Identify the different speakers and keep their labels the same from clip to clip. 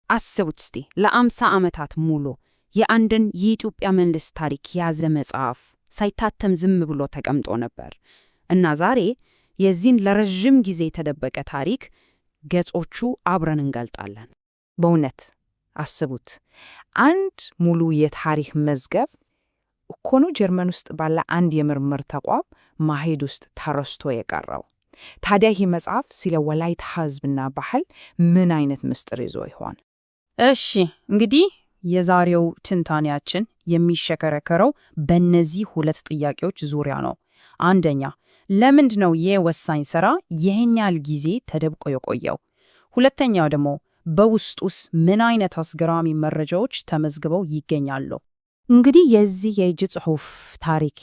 Speaker 1: አስቡት እስቲ ለ50 ዓመታት ሙሉ የአንድን የኢትዮጵያ መንግሥት ታሪክ የያዘ መጽሐፍ ሳይታተም ዝም ብሎ ተቀምጦ ነበር። እና ዛሬ የዚህን ለረዥም ጊዜ የተደበቀ ታሪክ ገጾቹ አብረን እንገልጣለን።
Speaker 2: በእውነት አስቡት፣ አንድ ሙሉ የታሪክ መዝገብ እኮ ነው ጀርመን ውስጥ ባለ አንድ የምርምር ተቋም ማሄድ ውስጥ ተረስቶ የቀረው። ታዲያ ይህ መጽሐፍ ስለ ወላይታ ሕዝብና ባህል ምን አይነት ምስጢር ይዞ ይሆን?
Speaker 1: እሺ፣ እንግዲህ የዛሬው ትንታኔያችን የሚሸከረከረው በእነዚህ ሁለት ጥያቄዎች ዙሪያ ነው። አንደኛ፣ ለምንድን ነው ይህ ወሳኝ ሥራ ይህን ያህል ጊዜ ተደብቆ የቆየው? ሁለተኛው ደግሞ በውስጡስ ምን አይነት አስገራሚ መረጃዎች ተመዝግበው ይገኛሉ?
Speaker 3: እንግዲህ የዚህ የእጅ ጽሑፍ ታሪክ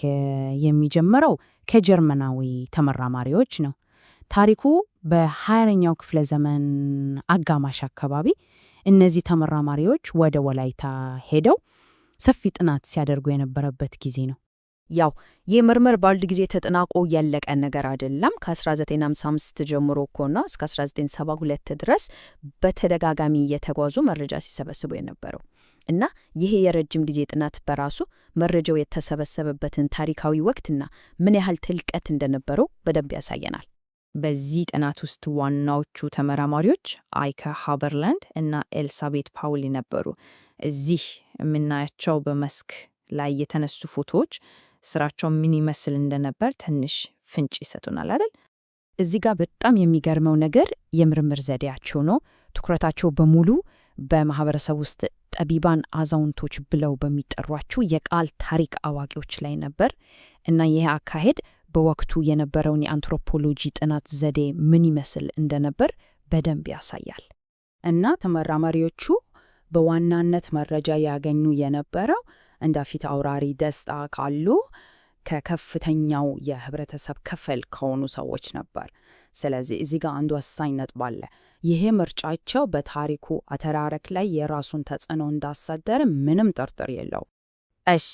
Speaker 3: የሚጀምረው ከጀርመናዊ ተመራማሪዎች ነው። ታሪኩ በ20ኛው ክፍለ ዘመን አጋማሽ አካባቢ እነዚህ ተመራማሪዎች ወደ ወላይታ ሄደው ሰፊ ጥናት ሲያደርጉ የነበረበት ጊዜ ነው።
Speaker 4: ያው ይህ ምርምር በአንድ ጊዜ ተጠናቆ ያለቀ ነገር አይደለም። ከ1955 ጀምሮ እኮና እስከ 1972 ድረስ በተደጋጋሚ እየተጓዙ መረጃ ሲሰበስቡ የነበረው እና ይሄ የረጅም ጊዜ ጥናት በራሱ መረጃው የተሰበሰበበትን ታሪካዊ ወቅትና ምን ያህል ጥልቀት እንደነበረው በደንብ ያሳየናል።
Speaker 2: በዚህ ጥናት ውስጥ ዋናዎቹ ተመራማሪዎች አይከ ሃበርላንድ እና ኤልሳቤት ፓውሊ ነበሩ። እዚህ የምናያቸው በመስክ ላይ የተነሱ ፎቶዎች ስራቸው ምን ይመስል እንደነበር ትንሽ ፍንጭ ይሰጡናል አይደል?
Speaker 3: እዚህ ጋር በጣም የሚገርመው ነገር የምርምር ዘዴያቸው ነው። ትኩረታቸው በሙሉ በማህበረሰብ ውስጥ ጠቢባን አዛውንቶች ብለው በሚጠሯቸው የቃል ታሪክ አዋቂዎች ላይ ነበር እና ይህ አካሄድ በወቅቱ የነበረውን የአንትሮፖሎጂ ጥናት ዘዴ ምን ይመስል እንደነበር በደንብ ያሳያል።
Speaker 1: እና ተመራማሪዎቹ በዋናነት መረጃ ያገኙ የነበረው እንደ ፊት አውራሪ ደስታ ካሉ ከከፍተኛው የህብረተሰብ ክፍል ከሆኑ ሰዎች ነበር። ስለዚህ እዚህ ጋር አንድ ወሳኝ ነጥብ አለ። ይሄ ምርጫቸው በታሪኩ አተራረክ ላይ የራሱን ተጽዕኖ እንዳሳደረ ምንም ጥርጥር የለው።
Speaker 2: እሺ፣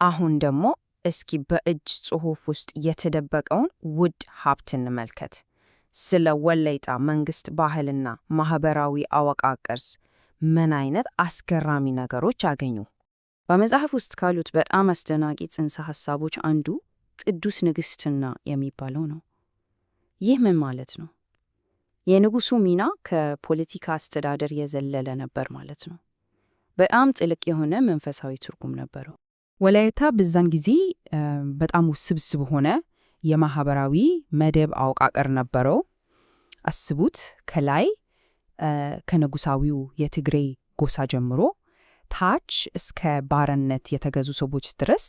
Speaker 2: አሁን ደግሞ እስኪ በእጅ ጽሑፍ ውስጥ የተደበቀውን ውድ ሀብት እንመልከት። ስለ ወላይታ መንግስት ባህልና ማህበራዊ አወቃቀርስ ምን አይነት አስገራሚ ነገሮች አገኙ?
Speaker 1: በመጽሐፍ ውስጥ ካሉት በጣም አስደናቂ ጽንሰ ሐሳቦች አንዱ ቅዱስ ንግስትና የሚባለው ነው። ይህ ምን ማለት ነው? የንጉሱ ሚና ከፖለቲካ አስተዳደር የዘለለ ነበር ማለት ነው። በጣም ጥልቅ የሆነ መንፈሳዊ ትርጉም ነበረው። ወላይታ በዛን ጊዜ በጣም ውስብስብ ሆነ የማህበራዊ መደብ አወቃቀር ነበረው። አስቡት፣ ከላይ ከንጉሳዊው የትግሬ ጎሳ ጀምሮ ታች እስከ ባርነት የተገዙ ሰዎች ድረስ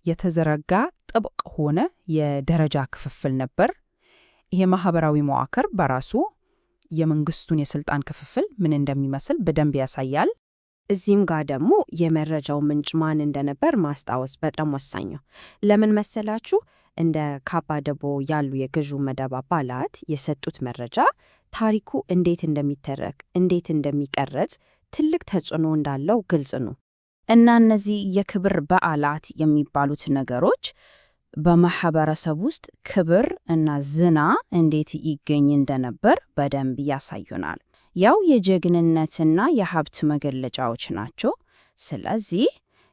Speaker 1: የተዘረጋ ጥብቅ ሆነ የደረጃ ክፍፍል ነበር። ይሄ ማህበራዊ መዋቅር በራሱ የመንግስቱን የስልጣን ክፍፍል ምን እንደሚመስል በደንብ ያሳያል።
Speaker 4: እዚህም ጋር ደግሞ የመረጃው ምንጭ ማን እንደነበር ማስታወስ በጣም ወሳኝ ነው። ለምን መሰላችሁ? እንደ ካባ ደቦ ያሉ የገዢው መደብ አባላት የሰጡት መረጃ ታሪኩ እንዴት እንደሚተረክ፣ እንዴት እንደሚቀረጽ ትልቅ ተጽዕኖ እንዳለው ግልጽ ነው።
Speaker 1: እና እነዚህ የክብር በዓላት የሚባሉት ነገሮች በማህበረሰብ ውስጥ ክብር እና ዝና እንዴት ይገኝ እንደነበር በደንብ ያሳዩናል። ያው የጀግንነትና የሀብት መገለጫዎች ናቸው። ስለዚህ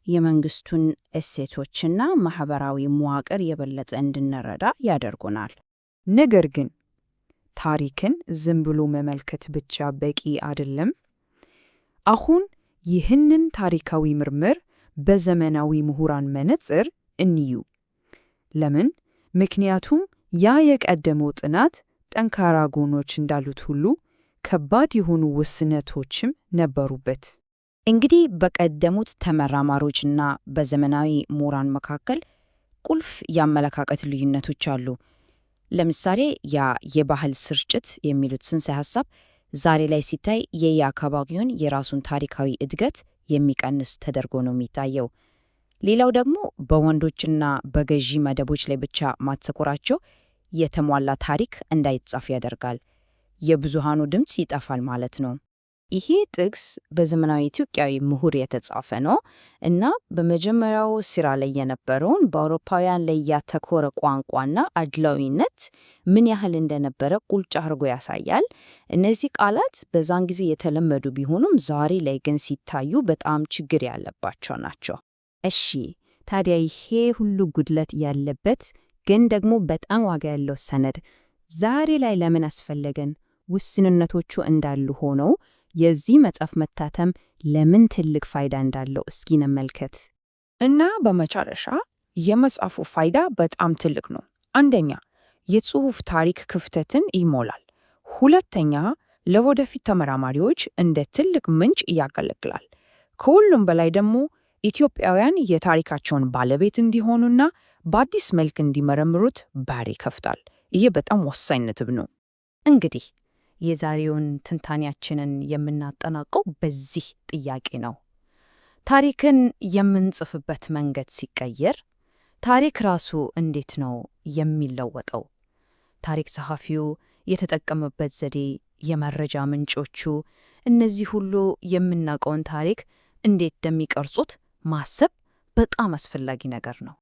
Speaker 1: የመንግስቱን እሴቶችና ማህበራዊ መዋቅር የበለጠ እንድንረዳ ያደርጉናል።
Speaker 2: ነገር ግን ታሪክን ዝም ብሎ መመልከት ብቻ በቂ አይደለም። አሁን ይህንን ታሪካዊ ምርምር በዘመናዊ ምሁራን መነጽር እንዩ። ለምን? ምክንያቱም ያ የቀደመው ጥናት ጠንካራ ጎኖች እንዳሉት ሁሉ ከባድ የሆኑ ውስንነቶችም ነበሩበት።
Speaker 3: እንግዲህ በቀደሙት ተመራማሪዎችና በዘመናዊ ምሁራን መካከል ቁልፍ የአመለካከት ልዩነቶች አሉ። ለምሳሌ ያ የባህል ስርጭት የሚሉት ጽንሰ ሐሳብ ዛሬ ላይ ሲታይ የየአካባቢውን የራሱን ታሪካዊ እድገት የሚቀንስ ተደርጎ ነው የሚታየው። ሌላው ደግሞ በወንዶችና በገዢ መደቦች ላይ ብቻ ማተኮራቸው የተሟላ ታሪክ እንዳይጻፍ ያደርጋል። የብዙሃኑ ድምፅ ይጠፋል ማለት ነው።
Speaker 1: ይሄ ጥቅስ በዘመናዊ ኢትዮጵያዊ ምሁር የተጻፈ ነው እና በመጀመሪያው ስራ ላይ የነበረውን በአውሮፓውያን ላይ ያተኮረ ቋንቋና አድሏዊነት ምን ያህል እንደነበረ ቁልጭ አድርጎ ያሳያል። እነዚህ ቃላት በዛን ጊዜ የተለመዱ ቢሆኑም ዛሬ ላይ ግን ሲታዩ በጣም ችግር ያለባቸው ናቸው።
Speaker 4: እሺ፣ ታዲያ ይሄ ሁሉ ጉድለት ያለበት ግን ደግሞ በጣም ዋጋ ያለው ሰነድ ዛሬ ላይ ለምን አስፈለገን? ውስንነቶቹ እንዳሉ ሆነው የዚህ መጽሐፍ መታተም ለምን ትልቅ ፋይዳ እንዳለው እስኪ እንመልከት።
Speaker 2: እና በመጨረሻ የመጽሐፉ ፋይዳ በጣም ትልቅ ነው። አንደኛ፣ የጽሑፍ ታሪክ ክፍተትን ይሞላል። ሁለተኛ፣ ለወደፊት ተመራማሪዎች እንደ ትልቅ ምንጭ ያገለግላል። ከሁሉም በላይ ደግሞ ኢትዮጵያውያን የታሪካቸውን ባለቤት እንዲሆኑና በአዲስ መልክ እንዲመረምሩት በር ይከፍታል። ይህ በጣም ወሳኝ ነጥብ ነው።
Speaker 1: እንግዲህ የዛሬውን ትንታኔያችንን የምናጠናቀው በዚህ ጥያቄ ነው። ታሪክን የምንጽፍበት መንገድ ሲቀየር ታሪክ ራሱ እንዴት ነው የሚለወጠው? ታሪክ ጸሐፊው የተጠቀመበት ዘዴ፣ የመረጃ ምንጮቹ፣ እነዚህ ሁሉ የምናውቀውን ታሪክ እንዴት እንደሚቀርጹት ማሰብ በጣም አስፈላጊ ነገር ነው።